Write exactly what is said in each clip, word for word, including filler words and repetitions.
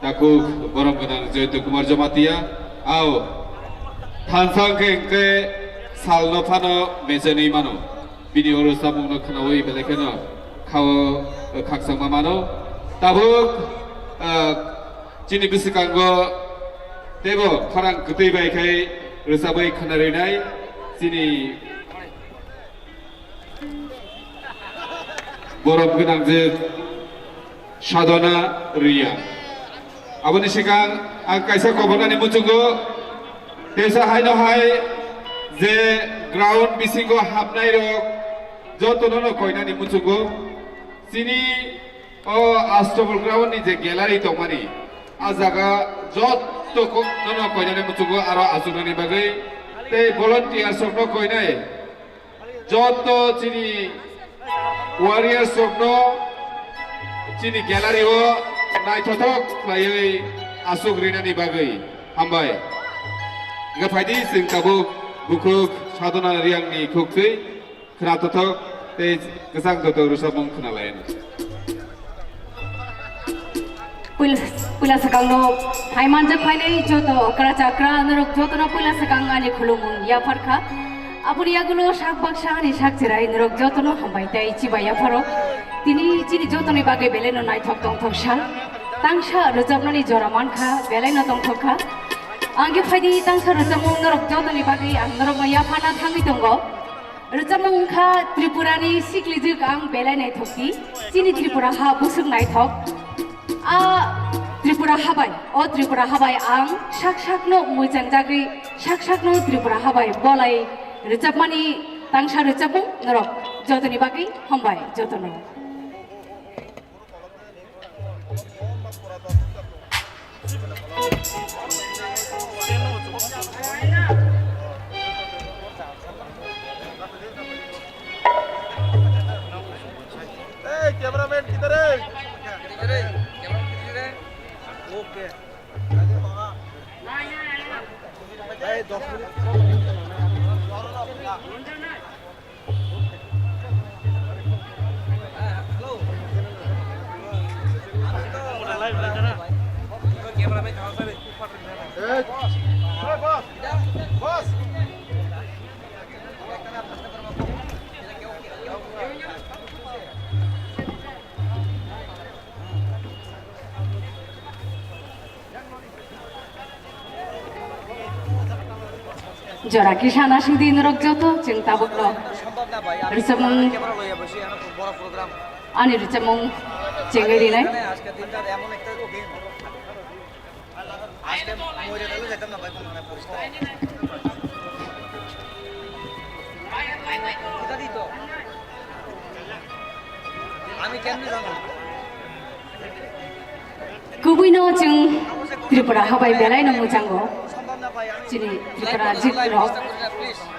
Takhuk borom gwnang Joyanta Kumar Jamatia, ao thansa hwnkhe hwnkhe salno phano mechenwi mano. Bini oro samungno khnaui belai kheno khao, eh, khakchangma mano. Tabuk, eh, chini bwswkango teibo khorang kwtwi bai khai rwchabwi khna rinai chini borom gwnang je Sadhana Riya. Aboni swkang ang kaisa kobornani muchungo teisa haino hai je ground bisingo hapnai rok jotono no koinani muchungo chini o Astabal ground ni je gallery tongmani a jaga jotto ko-, no no koinani muchungo aro achuknani bagwi tei volunteers rok no koinai. Joto chini warriors rokno chini gallery o naithothok khlaiwi aswk rinani bagwi hambai. Hwnkhe phaidi chwng tabuk bukhuk Sadhana Riyangni khuk twi khna tothok tei kwchang tothok rwchapmung khna lai. Puila, puila swkangno phai manjak phainai joto okra chakra norok jotono puila swkang ani khulumung yaphar kha. Aboni yagulo sak baksa ani sak cherai norok jotono hambai tei chibai yapharo. Tini chini jotoni bagwi belai no naithok tongthok sal. Tangsa rwchapnani jora man kha, belai no tongthok kha. Ang khe phaidi tangsa rwchapmung norok jotoni bagwi ang norokno yaphana thangwi tongo. Rwchapmung wngkha Tripurani siklijwk ang belai naithokdi, chini Tripura ha bwswk naithok. A Tripura habai, o Tripura habai ang sak sakno mwichang jagwi, sak sakno Tripura habai bolai rwchapmani tangsa rwchapmung norok jotoni bagwi hambai jotono. Hey, cameraman, किधर है? किधर है? Cameraman किधर है? Okay. Hey, दस minute. Jora kisa nasingdi norok joto chwng tabukno rwchapmung, ani rwchapmung chengwi rinai. Kubui no chwng Tripura habai belai no muchango. Chini Tripura jik rok,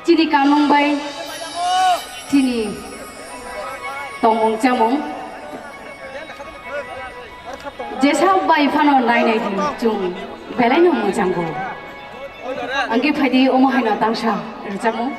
chini kanung bai, chini tongmung chamung. Jesa bai phano nai nai di chwng belai no muchango. Angke phaidi omo haino tangsa rwchapmung.